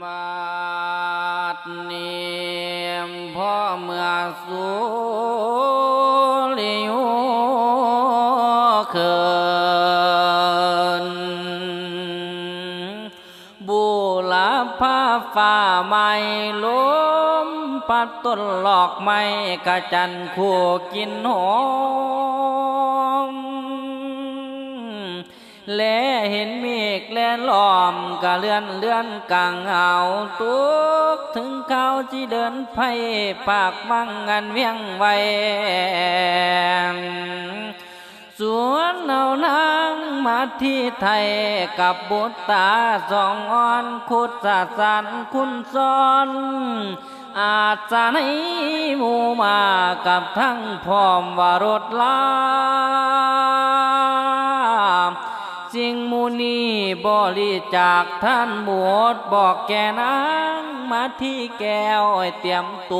ບັດນີ້ພໍເມື່ອສຸລິໂຍເຂີນ ບູລະພາຟ້າໄມ້ລົມ ພັດຕົ້ນດອກໄມ້ກະຈັນຄູ່ກິ່ນຫອມ ແລເຫັນເມກແລນລ້ອມ ກະເລື່ອນເດືອນກາງຫາວ ຕົກເຖິງຄາວຊິເດີນໄພ ພາກວັງອັນວຽງໄວ ຊວນເອົານາງມາທີໄທ ກັບບຸດຕາສອງອ່ອນ ຄຸດສະສັນຄຸນຊອນ ອາດສະໃນໝູ່ໝາກັບທັງພ້ອມວ່າລົດລາ ສິ່ງໝູ່ນີ້ບໍລິຈາກທ່ານໝົດ ບອກແກ່ນາງມາທີແກ້ວ ໃຫ້ຕຽມໂຕ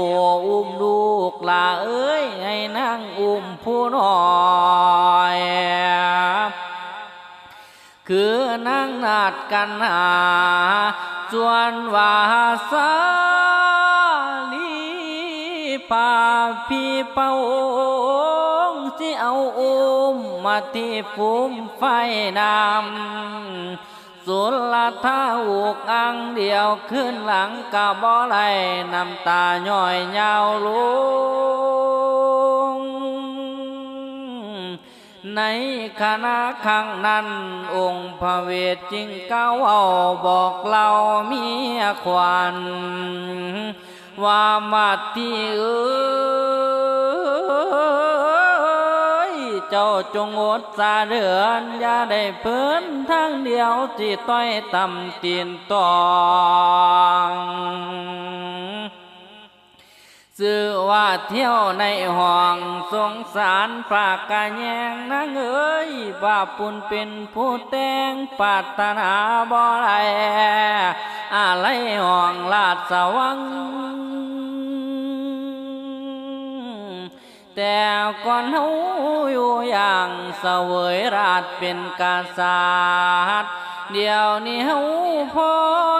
ອຸ້ມລູກຫຼ້າເອີຍ ໃຫ້ນາງອຸ້ມຜູ້ນ້ອຍ ຄືນາງນາດກັນຫາ ສ່ວນວ່າສາລີພາພີພະວົງ ຊິເອົາອຸ້ມມາທີ່ຟຸມໄຟນ້ຳ ສຸລະທາອຸກອັ່ງດຽວ ຄືນຫຼັງກະບໍ່ໄດ້ ນ້ຳຕາຍ້ອຍຍາວລົງ ໃນຂະນະຄັ້ງນັ້ນ ອົງພະເວດຈຶ່ງກ່າວເວົ້າບອກເລົ່າເມຍຂວັນ ວ່າມາທີເອີຍ ເຈົ້າຈົ່ງອົດສາເດີນ ຢ່າໄດ້ເພີນທາງດຽວ ຊິຕ່ອຍຕຳຕີນຕອງ ຊື່ວ່າທ່ຽວໃນຫ້ອງ ສົງສານປາກກະແຍງນາງເອີຍ ວ່າປຸ້ນເປັນຜູ້ແຕ່ງ ປາດຖະໜາບໍ່ໄດ້ ອາໄລຫ້ອງລາດສະຫວັງ ແຕ່ກ່ອນເຮົາຢູ່ຢ່າງສະເຫວີຍລາດເປັນກະສັດ ດຽວນີ້ເຮົາພອ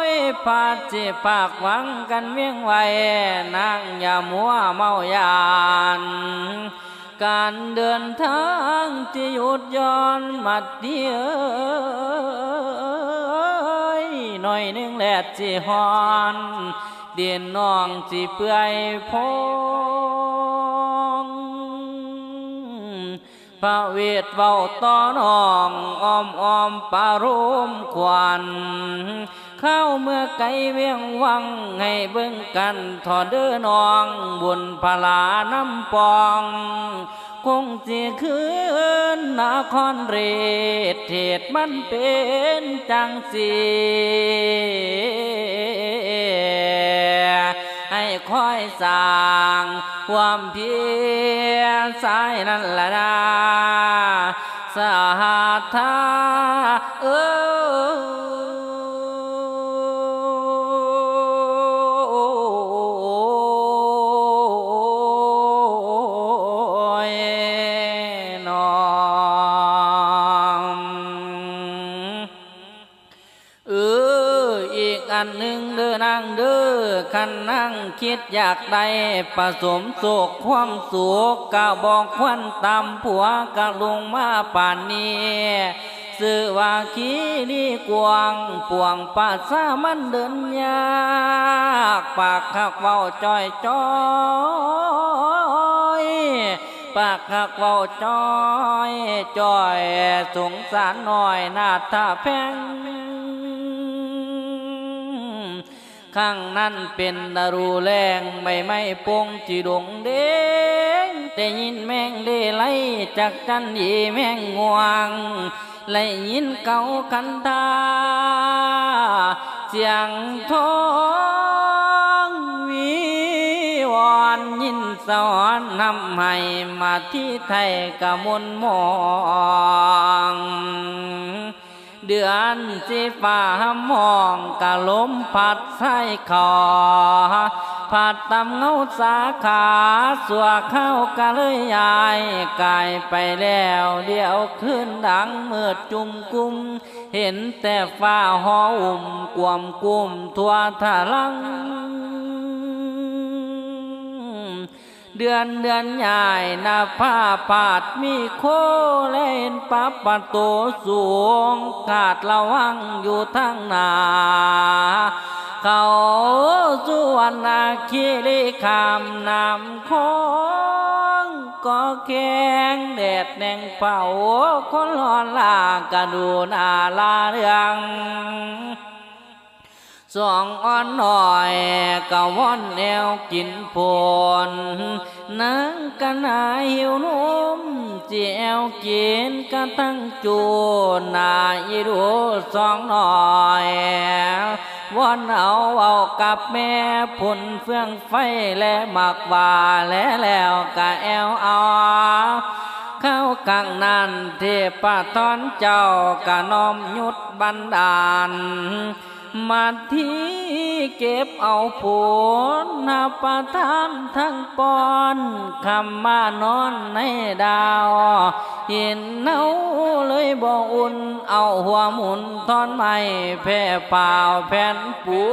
ຍພາດຊິພາກຫວັງກັນວຽງໄວ້ ນາງຢ່າມົວເມົາຢ້ານ ການເດີນທາງທີ່ຢຸດຢ່ອນ ມາທີເອີຍ ໜ້ອຍໜຶ່ງແລດຊິຮ້ອນ ຕີນນ້ອງຊິເປື່ອຍພອງ ພະເວດເວົ້າຕໍ່ນ້ອງ ອ້ອມໆປະໂລມຂວັນ ຄາວເມື່ອໄກວຽງວັງ ໃຫ້ເບິ່ງກັນເຖາະເດີນ້ອງ ບຸນພະລານຳປອງ ຄົງຊິຄືນນະຄອນເລດ ເຫດມັນເປັນຈັ່ງຊີ້ ໃຫ້ຄອຍສ້າງຄວາມພຽນສາຍນັ້ນລະນາ ສະຫັດທາເອີຍ ນ້ອງ. ເອີ ອີກອັນໜຶ່ງເດີນາງເດີ ຄັນນາງຄິດຢາກໄດ້ປະສົມໂຊກຄວາມສຸກ ກະບໍ່ຄວນຕາມຜົວກະລຸງມາປານນີ້ ຊື່ວ່າຂີ້ລີກວ້າງ ປວງປະຊາມັນເດີນຍາກ ປາກຄັກເວົ້າຈ່ອຍໆ ປາກຄັກເວົ້າຈ່ອຍຈ່ອຍ ສົງສານນ້ອຍນາດທະແພງ ຄັ້ງນັ້ນເປັນລະດູແລ້ງ ໃບໄມ້ປົ່ງຈີດົງເດງ ໄດ້ຍິນແມງເລໄລ ຈັກຈັ່ນອີແມງງ່ວງ ໄດ້ຍິນເກົາຄັນທາ ສຽງທອງວີວອນ ຍິນສະຫອນນຳໃຫ້ ມາທີໄທກະມົນໝອງ ເດືອນສີຟ້າຫຳຫ້ອງ ກະລົມພັດຊາຍເຂົາ ພັດຕຳເງົາສາຂາ ຊົ່ວຄາວກະເລີຍຍ້າຍ ກາຍໄປແລ້ວ ດຽວຄືນດັງມືດຈຸ່ມກຸ່ມ ເຫັນແຕ່ຟ້າຫໍ່ຫຸ້ມກວມກຸ້ມທົ່ວທະລັງ. ເດືອນເດືອນຍ້າຍນະພາພາດມີໂຄ ແລເຫັນປະປະໂຕສູງ ກາດລະວັງຢູ່ທາງໜ້າ ເຂົ້າສຸວັນນະຄີລີ ຂ້າມນ້ຳຂອງກໍແຂງ ແດດແໜງເຜົາຄົນຮ້ອນລາ ກະດູໜ້າລາເລື່ອງ ສອງອ່ອນນ້ອຍກະວອນແນວກິນໂພນ ນາງກະໜ້າຫິວນົມ ຊິແອວກິນກະທັງຈູນ ໜ້າອີດູສອງນ້ອຍ ວອນເອົາເວົ້າກັບແມ່ ພຸ້ນເຟືອງໄຟແລໝາກຫວ້າ ແລແລ້ວກະແອວເອົາ ຄາວກາງນັ້ນເທບປະທອນເຈົ້າ ກະນ້ອມຢຸດບັນດານ ມາທີເກັບເອົາຜົນ ຮັບປະທານທັງປ້ອນ ຄຳມານອນໃນດາວ ເຫັນເຮົາເລີຍບໍ່ອຸ່ນ ເອົາຫົວໝຸນທ່ອນໄມ້ ແຜ່ປາວແຜ່ນປູ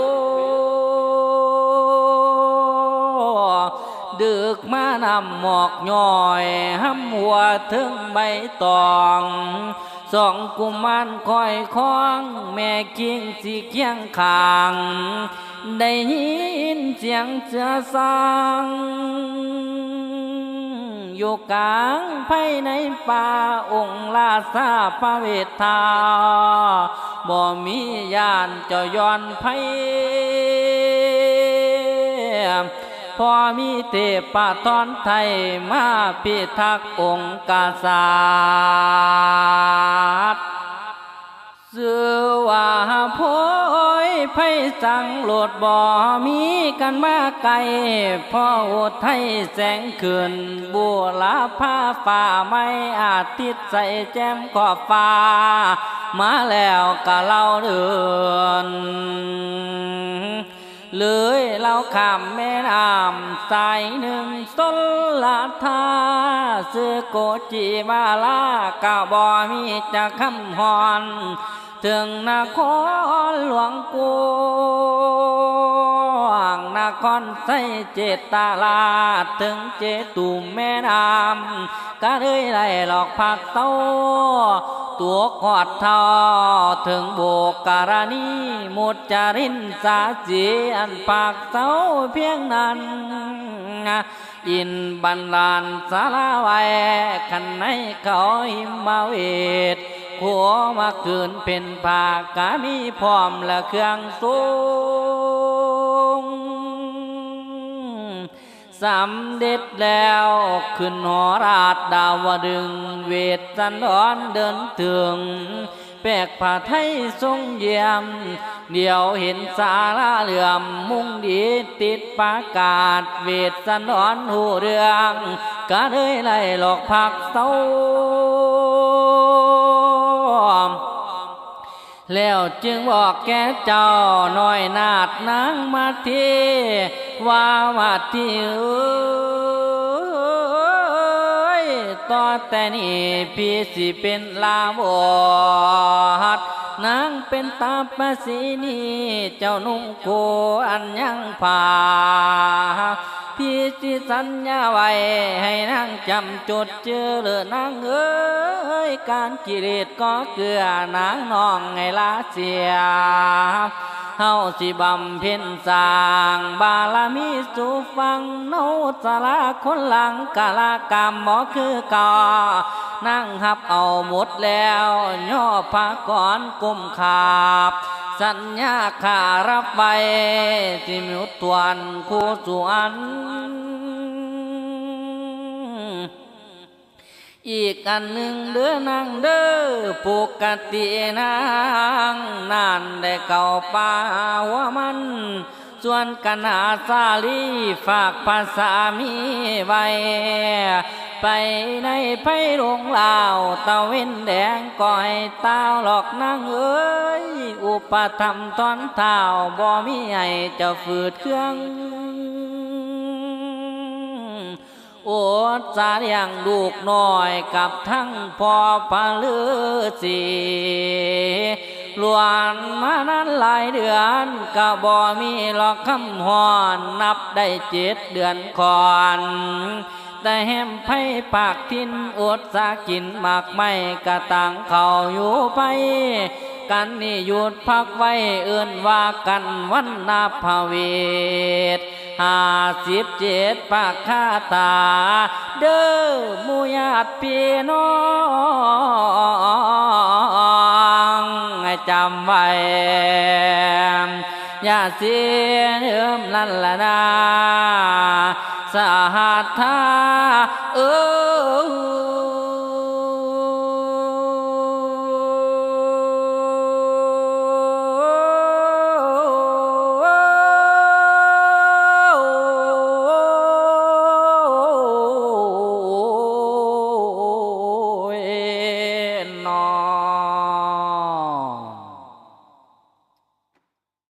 ດຶກມານ້ຳໝອກຍ້ອຍ ຫຳຫົວເທິງໃບຕອງ ສອງກຸມານຄອຍຄອງ ແມ່ຄິງຊິຄຽງຂ້າງ ໄດ້ຍິນສຽງເສືອສ້າງ ຢູ່ກາງພາຍໃນປ່າ ອົງລາຊາພະເວດທາ ບໍ່ມີຢ້ານເຈົ້າຢ້ອນໄພ ພໍມີເທບປະທອນໄທ ມາພິທັກອົງກະສັດ ຊື່ວ່າໂພຍໄພສັງໂລດ ບໍ່ມີກັນມາໃກ້ ພໍອຸໄທແສງຂຶ້ນ ບູລະພາຟ້າໃໝ່ ອາທິດໃສແຈ່ມຂອບຟ້າ ມາແລ້ວກະເລົ່າເດີນ ເລີຍລາວຂ້າມແມ່ນ້ຳສາຍໜຶ່ງຊົນລະທາ ຊື່ໂກຈິມາລາ ກະບໍ່ມີຈັກຄຳຮ້ອນ ເຖິງນະຄອນຫຼວງກວາງ ນະຄອນໄຊເຈດຕະລາດ ເຖິງເຈຕຸມແມ່ນ້ຳ ກະເລີຍໄດ້ຫຼອກພັກເຊົາ ຕົວກອດເທົ້າເຖິງໂບກກະລະນີ ມຸດຈະລິນສາສີ ອັນພັກເຊົາພຽງນັ້ນ ອິນບັນດານສາລາໄວ້ ຄັນໃນເຂົາຫິມມະເວດ ຂົວມາຄືນເປັນພາກ ກະມີພ້ອມລະເຄື່ອງຊົງ ສຳເລັດແລ້ວຂຶ້ນຫໍລາດດາວະດຶງ ເວດສັນດອນເດີນເຖິງ ແປກຜ້າໄທຊົງຢ້ຽມ ດຽວເຫັນສາລາເຫຼື້ອມມຸງດີ ຕິດປະກາດ ເວດສັນດອນຮູ້ເລື່ອງ ກະເລີຍໄລ່ຫຼອກພັກເຊົາ ແລ້ວຈຶ່ງບອກແກ່ເຈົ້ານ້ອຍນາດນາງມາທີ ວ່າມາທີເອີຍ ຕໍ່ແຕ່ນີ້ພີ່ຊິເປັນລາວອດ ນາງເປັນຕາປະສີນີ ເຈົ້ານຸ່ງໂຄອັນຍັງຜ້າ ພີ່ຊິສັນຍາໄວ້ໃຫ້ນາງຈຳຈົດຈື່ ນາງເອີຍ ການກິເລດກໍເກືອ ນາງນ້ອງໃຫ້ລາເສຍ ເຮົາຊິບຳເພັນສ້າງບາລະມີສູ່ຟັງ ເຮົາສາລາຄົນຫຼັງກະລະກຳບໍ່ຄືເກົ່າ ນາງຮັບເອົາໝົດແລ້ວ ຍໍພະກອນກົ້ມຂາບ ສັນຍາຂ້າຮັບໄວ້ ຊິໝົດຖ້ວນຄູ່ສຸອັນ ອີກອັນໜຶ່ງເດີນາງເດີ ປົກກະຕິນາງນັ້ນໄດ້ເຂົ້າປ່າຫົວມັນ ຊວນກັນຫາສາລີ ຝາກພະສາມີໄວ້ ໄປໃນໄພຫຼົງລາວ ຕາເວັນແດງກໍໃຫ້ຕ່າວຫຼອກນາງເອີຍ ອຸປະຖຳຕອນທ້າວ ບໍ່ມີໃຫ້ເຈົ້າຝືດເຄືອງ ອົດຈະລ້ຽງລູກນ້ອຍກັບທັງພໍ່ພະລືສີ ລວມມານານຫຼາຍເດືອນ ກະບໍ່ມີລອກຄຳຮ້ອນ ນັບໄດ້ເຈັດເດືອນຂ້ອນ ແຕ່ແຮມໄພປາກຖິ່ນ ອົດຈະກິນໝາກໄມ້ ກະຕາງເຂົ້າຢູ່ໄປ ກັນນີ້ຢຸດພັກໄວ້ ເອີ້ນວ່າກັນວັນນະພະເວດ ຫ້າສິບເຈັດປະຄາຖາ ເດີໝູ່ຍາດພີ່ນ້ອງ ໃຫ້ຈຳໄວ້ ຢ່າຊິລືມນັ້ນລະນາ ສະຫັດທາເອີຍ.